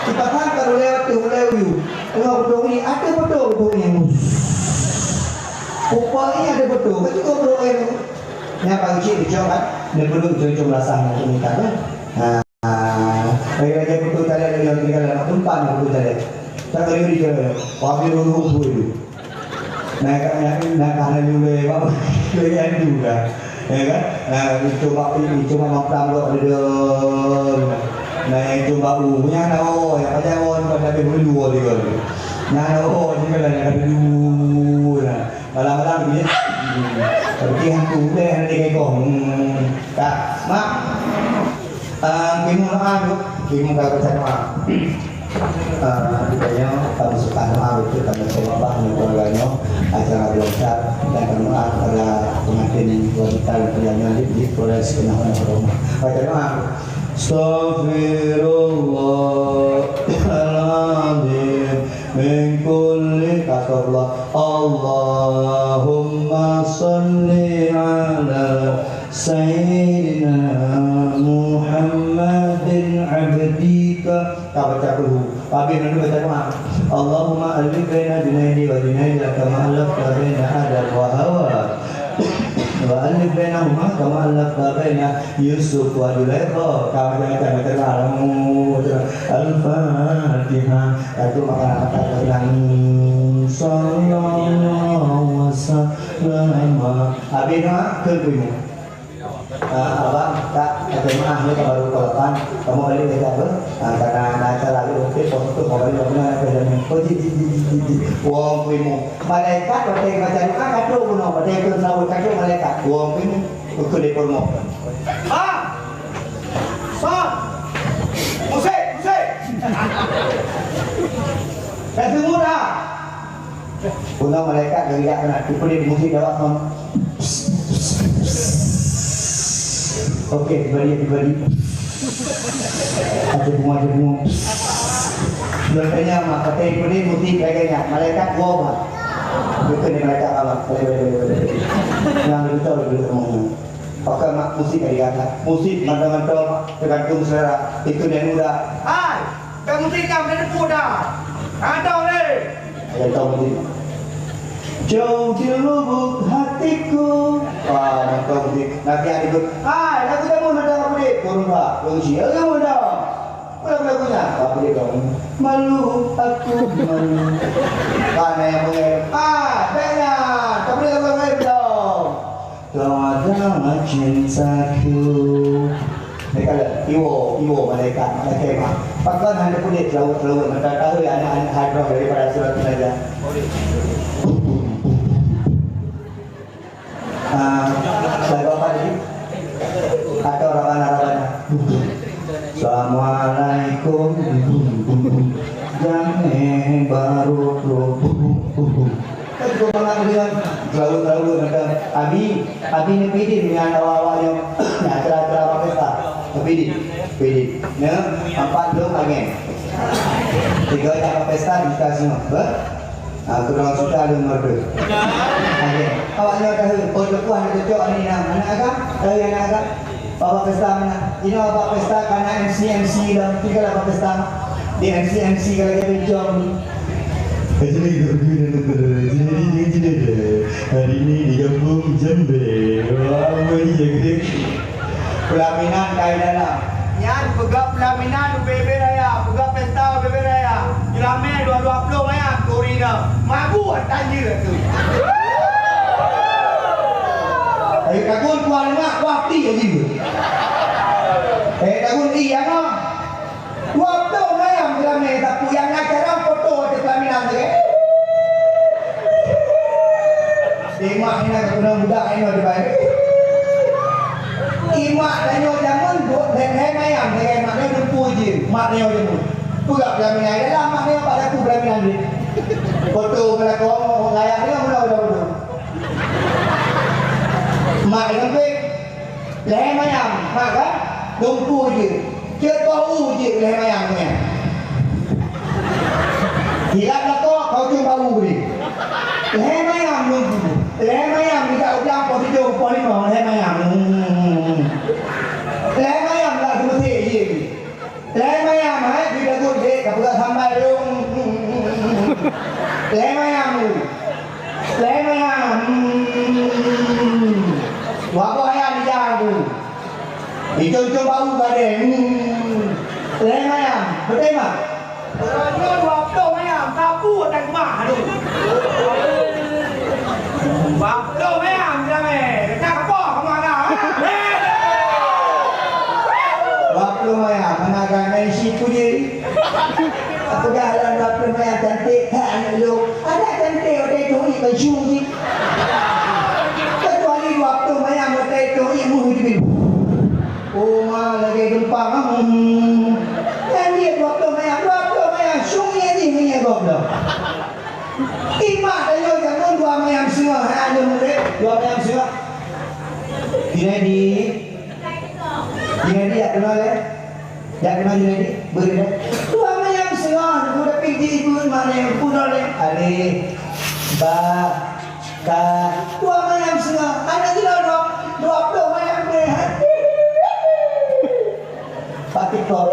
Jipasang ka ulée ateueh ulée u yup. Teungoh peutohi, ateueh peutoe, peutohi. Upah ni ada beutôi, kan cukup bro, eh. Nyan bang cik dicok kan, dia perlu cucung lasang untuk minta kan. Ha. Lagi-lagi betul tadi ada yang tinggal dalam pun Pan aku cari. Tak kali ni cari. Wah, dia dulu tu itu. Nah, kan, nah, nah, kan ada juga, Pak. Dia yang juga. Ya kan? Nah, itu Pak, itu Pak Makam tu ada dia. Nah, yang itu Pak U. Yang ada, oh, yang ada, oh, yang ada dulu, oh, dia. Nah, oh, dia kan ada dulu. Nah. Malam-malam dia, tapi hantu deh, ada di kekong. Hmm, tak, mak. Ah, timu doa tu, timu ka baca doa. Ah, di banyak, kami suka doa, betul, kami coba bah, ni keluarganya, acara belajar, dan kami doa kepada pengantin wanita dan pria di, di Polres Kinabalu. Baca doa. Astaghfirullahaladzim. Min kulli, kata Allah, Allahumma salli ala Sayyidina Muhammadin abdika. Ka baca kulhu. Habis nanti baca doa. Allahumma alif baina Junaidi wa Junaida kama alafta baina Adam wa Hawa. Wa alif bainahuma kama alafta baina Yusuf wa Zulaikha. Ka macam-macam, macam-macam. Al-Fatihah. Satu makanan makan tenang. Sallallahu wasallam. Habis doa, ke ibu. Ah, abang, tak, ada maaf ni, baru kelapan. Kamu balik dari apa? Ah, karena acara itu, oke, pos itu, mau balik, mau balik, mau balik. Oh, di, di, di, di, di, di. Wong ibu. Malaikat watèe baca doa ka trôk bunoe, watèe keu sawôt ka trôk malaikat. Wong keunoe, keu lé peurumoh. Bang! Bang! Musik, musik! Ka deungö dah? Bunoe malaikat geuriak keunan, dipeulét musik dakwah, Bang. Oke, dibagi, dibagi. Aja bunga, aja bunga. Biasanya mak pakai kuning putih kayaknya malaikat gua mah. Bukan malaikat Allah. Boleh, boleh, boleh, boleh. Yang betul dulu kamu. Pakai mak musik dari kata. Musik mantap-mantap tergantung selera. Itu yang muda. Hai, kamu tinggal dari muda. Ada ni. Ada tahu musik. Jauh di lubuk hatiku. Wah, nonton di, nanti ada tu. Hai, lagu kamu nonton apa dia? Turun, Pak. Turun sini. Lagu kamu dah. Lagu-lagunya. Apa dia dong? Malu, aku malu. Mana yang boleh? Ah, banyak. Tapi lagu lain dong. Kau adalah cintaku. Mereka lah, iwo, iwo malaikat, malaikat mah. Pakon hana peudeh, lawa-lawa, mata tahu ya anak-anak hadrah daripada surat pengajar. Ah, lagu apa tadi? Atau Rabana, Rabana. Assalamualaikum. Jamé baru. Kan keu mangat leueh, jauh-jauh mantong. Abi, abi neupidin nyan awak-awak nyoe. Nyan teurak-teurak bak pesta. Neupidin, pidin. Nyoe, ampat lôn angén. Tiga jak bak pesta di tas nyoe. Beuh? Ah, keudroe suta lôn meureudeuh. Angén. Awak nyoe tahu, oh, teukuah na cocok ni, nah. Anak agam? Tahu anak agam? Bak pesta meunan. Inoe bak pesta ka na M C, M C lom. Tinggai bak pesta. Di M C, M C ka lagèe bencong. Jadi, jadi, jadi, hari ini di Kampung Jambe. Wah, apa ni, ya, gede? Pelaminan kai dalam. Nyan peugah pelaminan U B B Raya, peugah pesta U B B Raya. Jeulame dua dua ploh maya kuri na. Mabu tanjir tu. Ayo takun kuah lemak, kuah peti lagi. Eh, takun iya noh. Dua ploh maya jeulame sapu yang acara foto di pelaminan tu, eh. Imak ina guna budak ina dibai. Imak tanyoe jameun buet lhèe-lhèe mayam, lhèe mak nyoe dumpu jih, mak nyoe jameun. Peugah pelaminan dalam mak nyoe pada ku pelaminan jih. Foto kena kong ngayah nyoe mula udah udah. Mak nyoe pih lhèe mayam, mak kan? Dumpu jih. Cit bau jih lhèe mayam nyan. Hilang lakoe, kau cium bau deh. Lhèe mayam nunggu. Lhèe mayam di dak udang poh tujoh, poh limong, lhèe mayam. Hmm. Lhèe mayam dak seumeusé jih. Lhèe mayam, hai, di dagu dek, ka peugah sambal dong. Lhèe mayam tu. Lhèe mayam. Hmm. Wabah ayam di jalan tu. Icong-icong bau gadeng. Hmm. Lhèe mayam. Beutôi, Mak? Uroe nyoe dua ploh manyam, sapeue ata keumah, aduh. Dua ploh manyam, jamé. Teuka kapoh kamoe agam, ha? Dua ploh manyam, mana agam main siku je. Aku dah lah dua ploh manyam cantik, ha, aneuk lôn. Ada cantik, ada turi baju je. Kecuali dua ploh manyam, ada turi muh je. Oh, ma lagèe geumpang, hmm. Nyan jeuet dua ploh manyam, dua ploh manyam, sung nyan jih ngon gob lom. Imak tanyoe jameun dua manyam seungoh, hai aneuk murit, dua manyam seungoh. Junaidi, Junaidi, jak keunoe lé. Jak keunoe Junaidi, beuh lé. Dua manyam seungoh, tapi jih pun mana nyang pun lé. Alif, ba, Ka, dua manyam seungoh, aneuk jinoe dua, dua ploh manyam deh. Bak TikTok.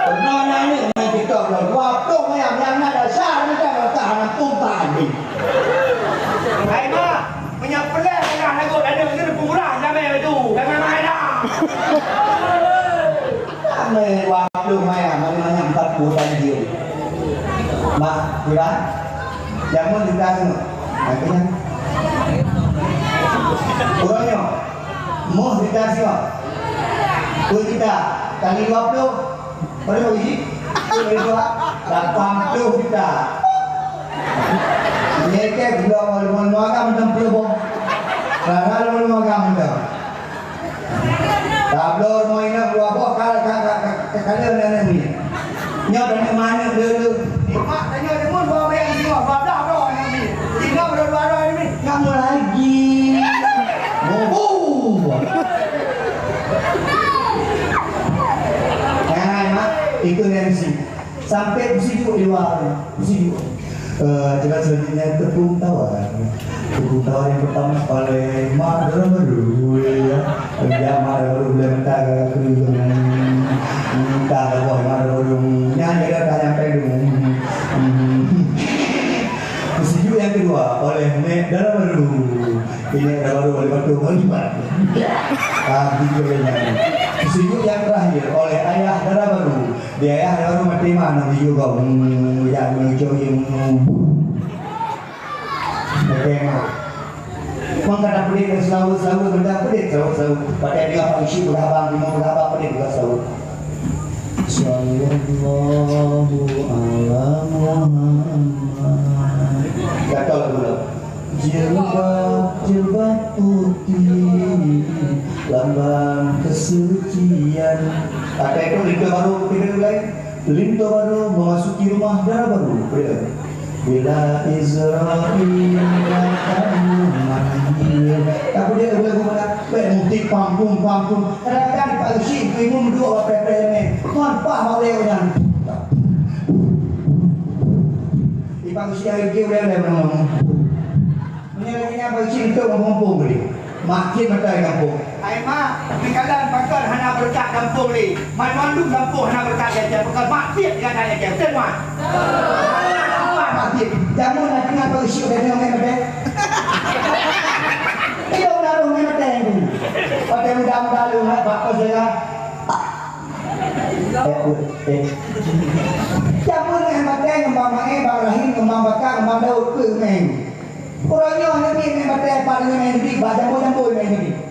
Pernah na aneuk main TikTok, dua ploh manyam, nyang na dasar, nyang na dasar, aneuk pun tadi. Hai mak, meunyoe peuleueh tengah lagu aneuk nyoe pemurah jamé tu, jamé main dah. Ramé dua ploh manyam, manyam empat puluh tanjung. Mak, kira? Jameun juta singoh. Artinya, uroe nyoe, moh juta singoh. Dua juta kali dua puluh, berapa biji? Dua, lapan puluh juta. Nyeker gula malu-malu agam enam puluh boh. Rara malu-malu agam enam. Tabloe rumoh inong dua boh ka, ka, ka, ka, ka, ka le aneuk miet. Nyoe aneuk manok le, le. Mak tanyoe deungon dua manyam singoh, dua blah droe aneuk miet. Inong dua, dua droe aneuk miet. Kamu lagi. Bobo. Nah, mak, itu M C. Sampai peusijuek di luwa, peusijuek. Eh, cerita selanjutnya, tepung tawar. Tepung tawar yang pertama oleh Mak Dara Baru, ya. Ya, Mak Dara Baru boleh mentah ke aku. Mentah ke boh Mak Dara Baru. Nyan dia dah nyampe dulu. Hmm. Peusijuek yang kedua oleh Mek Dara Baru. Ini Dara Baru boleh bantu, boleh bantu. Ah, begitu boleh nyanyi. Peusijuek yang terakhir oleh Ayah Dara Baru. Di ayah baru mati mah, nak video kau. Hmm, ya, melucu, hmm. Oke, mak. Mang kata pedik dan selalu, selalu benda pedik, selalu, selalu. Pakai dia apa isi, berapa, lima berapa pedik juga selalu. Sallallahu ala Muhammad. Gatal pula. Jilbab, jilbab putih, lambang kesucian. Pakai tu linto baru, kita mulai. Linto baru memasuki rumah dara baru. Boleh tak? Bila Israel datang memanggil. Tak boleh lagu mana? Baik, mutik pangkung, pangkung. Kadang-kadang di Pak Geuchik, Ibu duduk apa-apa yang ni. Tuan Pak Maulai orang. Di Pak Geuchik hari ni, udah, udah, udah. Meunyoe lagèe nyan bagi cit untuk gampông-gampông tadi. Makin meutai gampông. Hai mak, meukalan pakon hana beureukat gampông lé. Mandum gampông hana beureukat lé, pakon maksiet gata lé, beutôi mak? Apa maksiet? Jameun na teungoh bagi cit udah deungoe meutai. Ilong na roh meutai tu. Pada muda-muda lu hai bak peuzela. Eh, eh. Jameun ngon meutai ngon Bang Maé, Bang Rahim, ngon Bang Bakar, ngon Bang Daud, peue meuai. Uroe nyoe neubi meubatèe pat ngon meubatèe, bak jambo-jambo meubatèe.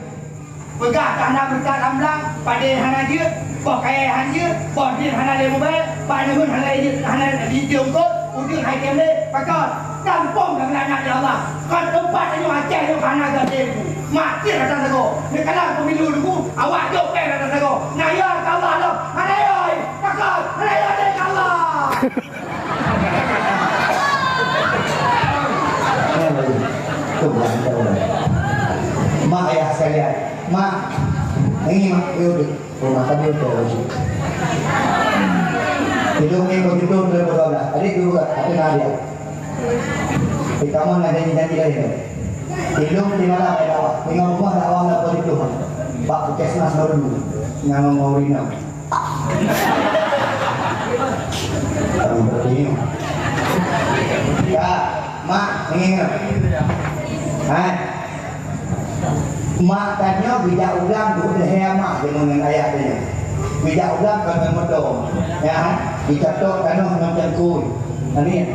Peugah ka hana beureukat lam blang, padé hana jeuet, boh kayèe hana jeuet, boh drien hana lé meubayeue, bak neuheun hana lé jeuet, hana lé jeuet eungkôt, ujeuen hai kém lé, pakon? Gampông ka geulanat lé Allah. Kon teumpat tanyoe Aceh nyoe hana geutem. Maté rata sagoe. Neukalon pemilu lugu, awak jok pèng rata sagoe. Naya ka Allah lom. Hana yoi. Pakon? Hana yoi deh ka Allah. Mak ayah sekalian, mak, ini mak, yuk, rumah kami udah lagi. Hidung ni begitu, dia berdoa. Adik dulu, ada nak dia. Di kamar ada janji lain. Hidung di mana ada dakwah. Tengok rumah dakwah nak begitu. Pak Puskesmas baru dulu. Nama Maurina. Kamu bertanya. Ya, mak, ingat. Hai. Mak tanyoe geujak u blang duek lhèe amak deungon ayah tanyoe. Geujak udang ka ngon moto, ya, geucatok tanoh ngon cangkôi. Amin.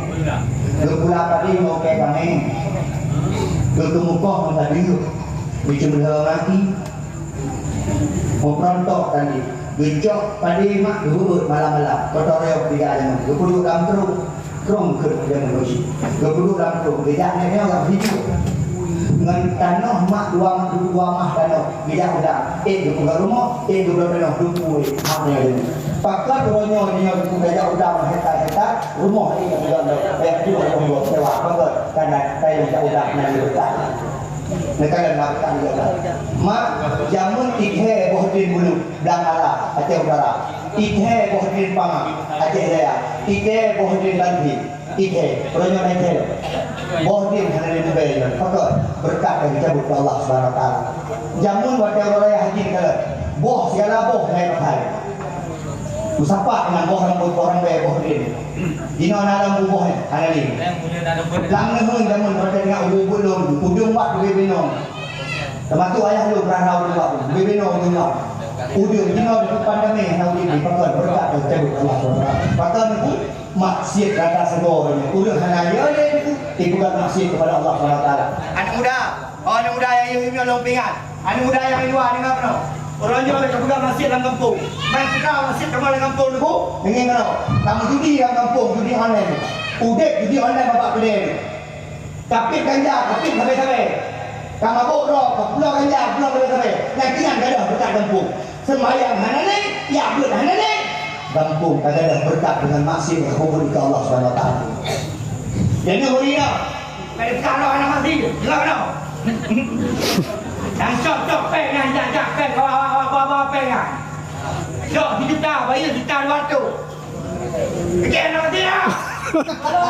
Geupula padé ngon kée kamé. Geukeumokoh ngon sadeue. Geuceumeuhôi gaki. Meupeurangkok tadi. Geucok padé mak geuheuet malam-malam. Kotor rayok tiga jameun. Geupeuduek lam trok. Krueng keuh jameun Rosyid. Geupeuduek lam krueng, geujak nyoe-nyoe lam hidup. Ngon tanoh mak dua, dua mah tanoh, geujak udang. Eh, geupeugah rumoh, eh, geubloe tanoh, duku, eh, mak nyoe jameun. Pakon uroe nyoe, nyoe duku geujak udang hektar-hektar, rumoh, eh, geubloe tanoh, eh, duku, rumoh, sewa, pakon, kana kayée jak udang, nyan geubloe tanoh. Neukalon mak, geubloe tanoh. Mak, jameun Ithée boh drien Bulu, Blang Ara, Aceh Utara. Ithée boh drien Pama, Aceh Jaya. Ithée boh drien Banti. Ithée, uroe nyoe na ithée lom. Boh drien hana lé leubeh nyoe. Pakon? Beureukat nyang geucabut lé Allah Subhanahu Wa Taala. Jameun watée uroe raya haji neukalon, boh sigala boh na pakai. Meusapat ngon boh rambôt, boh rambée, boh drien. Jinoe na lam buboh nyan, hana lé. Lam neuheun jameun watée teungoh ubeut lôn, udeueng bat leubeh binong. Teumasuk ayah lôn, rara udeueng bat, leubeh binong udeueng bat. Udeueng jinoe di depan kami hana udeb lé, pakon? Beureukat nyang geucabut lé Allah Subhanahu Wa Taala. Pakon? Maksiat rata sagoe nyoe. Ureueng hana yö lé ipeugah maksiat keupada Allah Subhanahu Wa Taala. Aneuk muda, oh, aneuk muda nyang yö, yö lôn peuingat. Aneuk muda nyang di luwa, deungoe keunoe. Uroe nyoe lé kapeugah maksiat lam gampông. Ban peugah maksiat kamoe lam gampông nyoe, deungoe keunoe. Kamoe judi lam gampông, judi online. Udeb judi online babah keudè. Kapit ganja, kapit sabe-sabe. Ka mabök droe, ka pulo ganja, pulo sabe-sabe. Nyan keuh nyan gadôh beureukat gampông. Seumbahyang hana lé, jak beuet hana lé. Gampông ka gadôh beureukat deungon maksiat nyang ka peubuet keu Allah Subhanahu Wa Taala. Jadi ureueng nyoe, bèk ka lôn hana mati, lôn nyoe. Nyang cok-cok péng nyan, jak-jak péng, bawa-bawa péng nyan. Cok sijuta, bayeue sijuta dua ratus. Kecil anak kecil ah. Halo.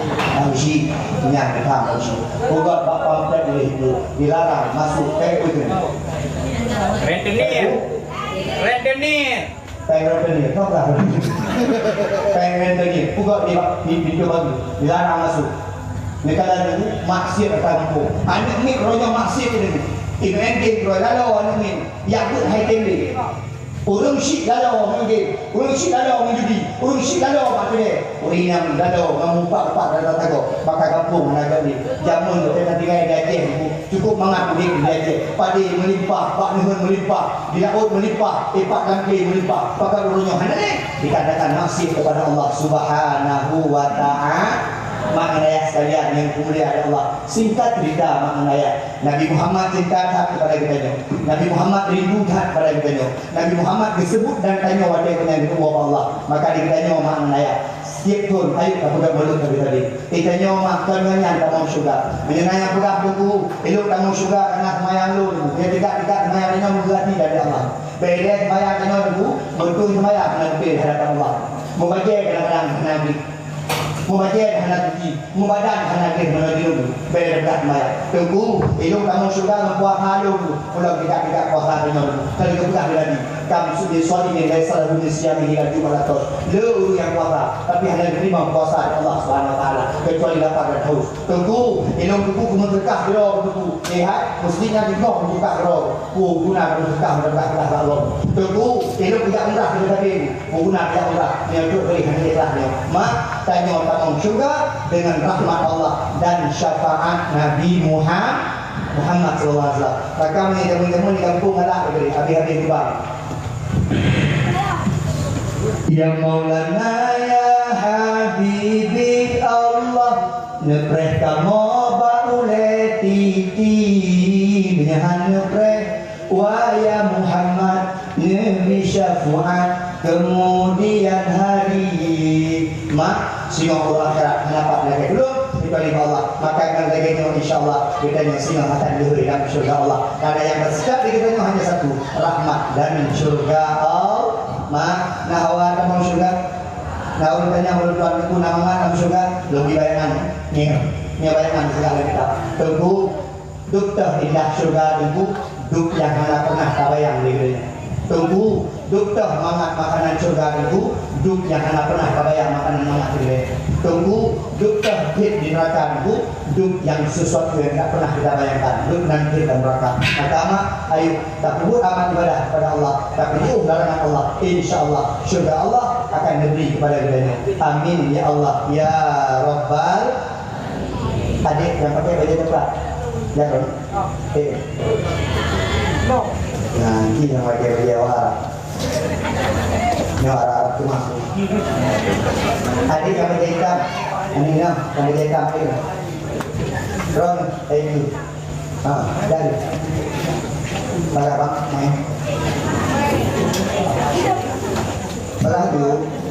Bang Usi, nyan ka Bang Usi. Peugah bak pamflet lé itu, dilarang masuk, péng itu. Rentenir. Rentenir. Péng rentenir, tau tak? Péng rentenir. Peugah di, di, di, di, dilarang masuk. Neukalon dulu, maksiat ka gampông. Aneuk miet uroe nyoe maksiat itu. Ibu ending, uroe lalu aneuk miet. Jak beuet hai tende. Ureueng syik laloe ngon game, ureueng syik laloe ngon judi, ureueng syik laloe bak keudè, ureueng inong laloe ngon mupat-mupat rata sagoe, bak gampông hana jaweueb. Jameun geutanyoe tinggai di Aceh, cukup mangat udeb di Aceh. Padé meulimpah, bak neuheun meulimpah, di laôt meulimpah, ipat lam kli meulimpah. Pakon uroe nyoe hana lé? Dikarenakan maksiat keupada Allah Subhanahu wa Ta'ala. Mak ngon ayah sekalian nyang dimuliakan Allah, singkat cerita, mak ngon ayah, Nabi Muhammad cinta that keupada geutanyoe. Nabi Muhammad rindu that keupada geutanyoe. Nabi Muhammad geuseubut dan tanyoe watée geutanyoe geutuwoe bak Allah. Maka di geutanyoe mak ngon ayah, setiap thon ayue tapeugah mulod sabe-sabe. Di tanyoe mak kon ngon nyan tamong syeuruga. Meunyoe na nyang peugah Teungku, ilok tamong syeuruga karena seumayang lôn. Nyang tingkat-tingkat seumayang tanyoe meugeurati dari Allah. Beda seumayang tanyoe Teungku, beutôi seumayang hana beutôi di hadapan Allah. Mubajée kadang-kadang hana gét. Mubajée hana suci, mubadan hana gét meunan jinoe. Bèk lé peugah teuma ya. Teungku, ilôn tamong syeuruga ngon puasa lôn. Ulôn tidak-tidak puasa tanyoe. Ka lheueh geupeugah lé Nabi, "Kam min shaimin laisa lahu min siyamihi illa al-ju' wal 'athas." Le ureueng nyang puasa, tapi hana geuterima puasa lé Allah Subhanahu wa Taala, kecuali lapar dan haus. Teungku, ilôn Teungku keumeuseudeukah droe Teungku. Lihat, muslim nyang jigoh meuseudeukah droe. Peue guna keumeuseudeukah meudeuh bak Allah? Teungku, ilôn kujak umrah keu Nabi. Peue guna kujak umrah? Nyoe trok bri hana ikhlas nyoe. Mak, tanyoe tamong syeuruga deungon rahmat Allah dan syafaat Nabi Muha-, Muhammad sallallahu alaihi wasallam. Maka meunyoe jameun-jameun di gampông galak dibri, habéh-habéh lubang. Ya Maulana, ya Habibi Allah, neupreh kamoe bak ulée titi, meunyoe hana neupreh, wahai Muhammad, neubi syafaat keumudian hari. Mak, singoh uroe akhirat hana pat lagée ulôn, kecuali bak Allah. Maka ngon lagée nyoe, insya Allah, geutanyoe singoh akan lheueh lam syeuruga Allah. Karena nyang teusekat di geutanyoe hanya satu, rahmat dan syeuruga Allah. Mak, na hawa tamong syeuruga? Na ureueng tanyong lôn, "Tuan Teungku, na mangat lam syeuruga?" Lôn bri bayangan. Nyoe, nyoe bayangan syeuruga lé kitab. Teungku, duek toh indah syeuruga Teungku, duek nyang hana peunah tabayang lé geutanyoe. Teungku, duek toh mangat makanan syeuruga Teungku, Duek nyang hana pernah tabayang makanan mangat ilée. Teungku, duek teuh jeuet di neuraka, Teungku, duek nyang sesuatu nyang tak pernah kita bayangkan. Duek nan jeuet lam neuraka. Maka mak, ayo, tapeubuet amal ibadah kepada Allah, tapeujeuet larangan Allah. Insya Allah, syurga Allah akan neubri kepada geutanyoe. Amin, ya Allah, ya Rabbal. Adik nyang pakai bajée coklat. Ya, Ron? Eh. Nah, ini nyang pakai bajée warna. Nyoe Arab-Arab teuma. Adik nyang bajée itam. Adik nyang, nyang bajée itam, ayo. Ron, ayo. Ha, dari. Para bang, main. Para dulu.